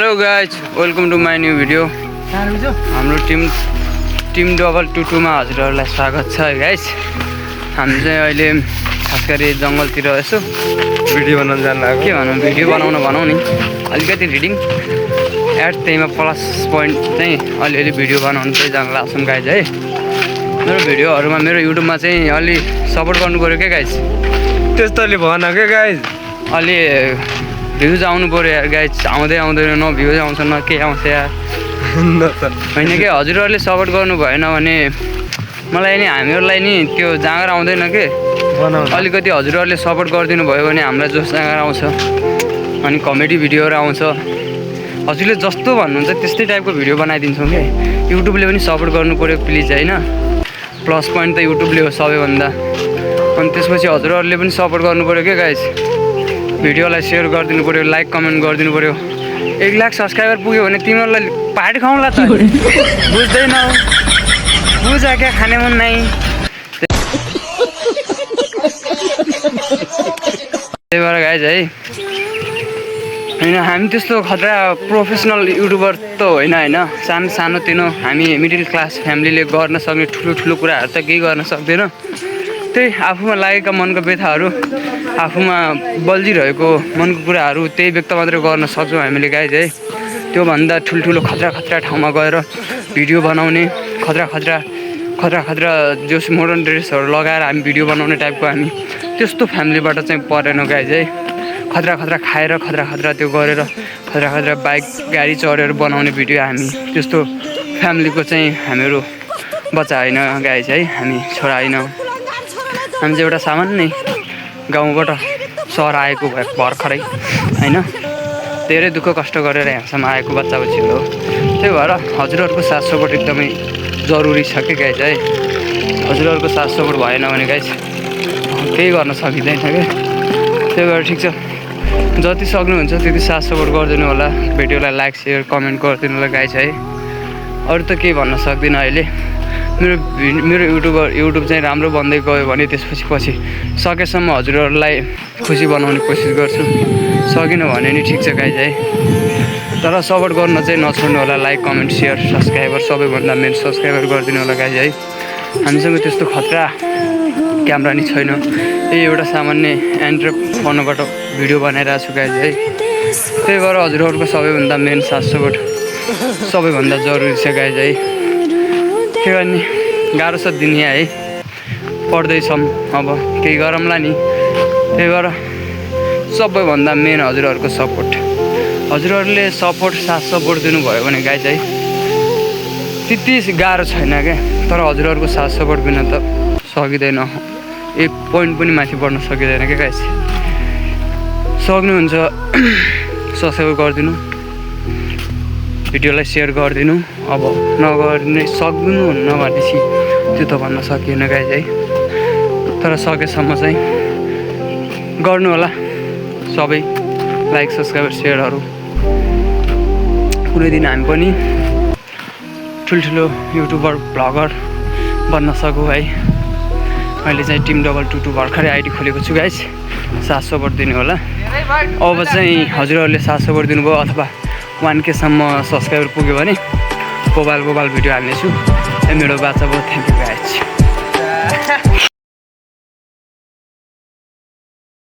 Hello guys, welcome to my new video. हाम्रो team double 22 मा हजुरहरूलाई स्वागत छ गाइज। हामी चाहिँ अहिले खास गरी जङ्गलतिर यसो भिडियो बनाउन जान लाग्यो। के भनौँ, भिडियो बनाउँ नि। अलिकति रिडिङ एड त्यहीमा प्लस पोइन्ट चाहिँ अलिअलि भिडियो बनाउनु चाहिँ जान लाग्छौँ गाइज है। मेरो भिडियोहरूमा मेरो युट्युबमा चाहिँ अलि सपोर्ट गर्नु पऱ्यो क्या गाइज। त्यस्तोले भन क्या गाइज, अलि भ्युज आउनु पऱ्यो यार गाइज। आउँदैन, न भ्युज आउँछ न के आउँछ यार होइन कि। हजुरहरूले सपोर्ट गर्नु भएन भने मलाई नि हामीहरूलाई नि त्यो जाँगर आउँदैन के। अलिकति हजुरहरूले सपोर्ट गरिदिनु भयो भने हामीलाई जोस जाँगर आउँछ अनि कमेडी भिडियोहरू आउँछ। हजुरले जस्तो भन्नुहुन्छ त्यस्तै टाइपको भिडियो बनाइदिन्छौँ क्या। युट्युबले पनि सपोर्ट गर्नु पऱ्यो प्लिज होइन। प्लस पोइन्ट त युट्युबले हो सबैभन्दा। अनि त्यसपछि हजुरहरूले पनि सपोर्ट गर्नु पऱ्यो क्या गाइज। भिडियोलाई सेयर गरिदिनु पऱ्यो, लाइक कमेन्ट गरिदिनु पऱ्यो। 1 लाख सब्सक्राइबर पुग्यो भने तिमीहरूलाई पार्टी खुवाउँला त। बुझ्दैनौ, बुझ क्या, खाने मन नै। त्यही भएर गाइज है होइन, हामी त्यस्तो खतरा प्रोफेसनल युट्युबर त होइन। सानो तिनो हामी मिडल क्लास फ्यामिलीले गर्न सक्ने ठुलो कुराहरू त केही गर्न सक्दैन। त्यही आफूमा लागेका मनका व्यथाहरू, आफूमा बल्झिरहेको मनको कुराहरू त्यही व्यक्त मात्रै गर्न सक्छौँ हामीले गाइज है। त्योभन्दा ठुल्ठुलो खतरा ठाउँमा गएर भिडियो बनाउने, खतरा जोस मोडर्न ड्रेसहरू लगाएर हामी भिडियो बनाउने टाइपको हामी त्यस्तो फ्यामिलीबाट चाहिँ परेन गाइज है। खतरा खाएर खतरा त्यो गरेर खतरा बाइक गाडी चढेर बनाउने भिडियो हामी त्यस्तो फ्यामिलीको चाहिँ हामीहरू बच्चा होइन गाइज है। हामी छोरा होइन, हामी चाहिँ एउटा सामान्य गाउँबाट सहर आएको भर्खरै होइन। धेरै दुःख कष्ट गरेर यहाँसम्म आएको बच्चा बच्चीहरू हो। त्यही भएर हजुरहरूको साथ सपोर्ट एकदमै जरुरी छ कि गाइज है। हजुरहरूको साथ सपोर्ट भएन भने गाइज केही गर्न सकिँदैन क्या। त्यही भएर ठिक छ, जति सक्नुहुन्छ त्यति साथ सपोर्ट गरिदिनु होला। भिडियोलाई लाइक सेयर कमेन्ट गरिदिनु होला गाइज है। अरू त केही भन्न सक्दिनँ अहिले। मेरो युट्युब चाहिँ राम्रो बन्दै गयो भने त्यसपछि सकेसम्म हजुरहरूलाई खुसी बनाउने कोसिस गर्छु। सकिनँ भने नि ठिक छ गाइज है। तर सपोर्ट गर्न चाहिँ नछोड्नु होला। लाइक कमेन्ट सेयर सब्सक्राइबर सबैभन्दा मेन सब्सक्राइबर गरिदिनु होला गाइज है। हामीसँग त्यस्तो खतरा क्यामेरा नि छैन। यही एउटा सामान्य एन्ड्रोइड फोनबाट भिडियो बनाइरहेको छु गाइज है। त्यही भएर हजुरहरूको सबैभन्दा मेन साथ सपोर्ट सबैभन्दा जरुरी छ गाइज है। के गर्ने, गाह्रो छ दुनियाँ है। पढ्दैछौँ अब केही गरौँला नि। त्यही भएर सबैभन्दा मेन हजुरहरूको सपोर्ट। हजुरहरूले साथ सपोर्ट दिनुभयो भने गाइज है त्यति गाह्रो छैन क्या। तर हजुरहरूको साथ सपोर्ट बिना त सकिँदैन। 1 पोइन्ट पनि माथि बढ्न सकिँदैन क्या गाइज। सक्नुहुन्छ सब्सक्राइब गरिदिनु, भिडियोलाई सेयर गरिदिनु। अब नगर्ने सक्नुहुन्न भनेपछि त्यो त भन्न सकिएन गाइज है। तर सकेसम्म चाहिँ गर्नु होला सबै। लाइक सब्सक्राइबर सेयरहरू। कुनै दिन हामी पनि ठुल्ठुलो युट्युबर भ्लगर बन्न सकौँ है। मैले चाहिँ टिम डबल 22 भर्खरै आइडी खोलेको छु गाइज। साथ सपोर्ट दिनु होला। अब चाहिँ हजुरहरूले साथ सपोर्ट दिनुभयो अथवा 1K सम्म सब्सक्राइबर पुग्यो भने बोबाल भिडियो हाल्नेछु। मेरो बाचा भयो। Thank you guys.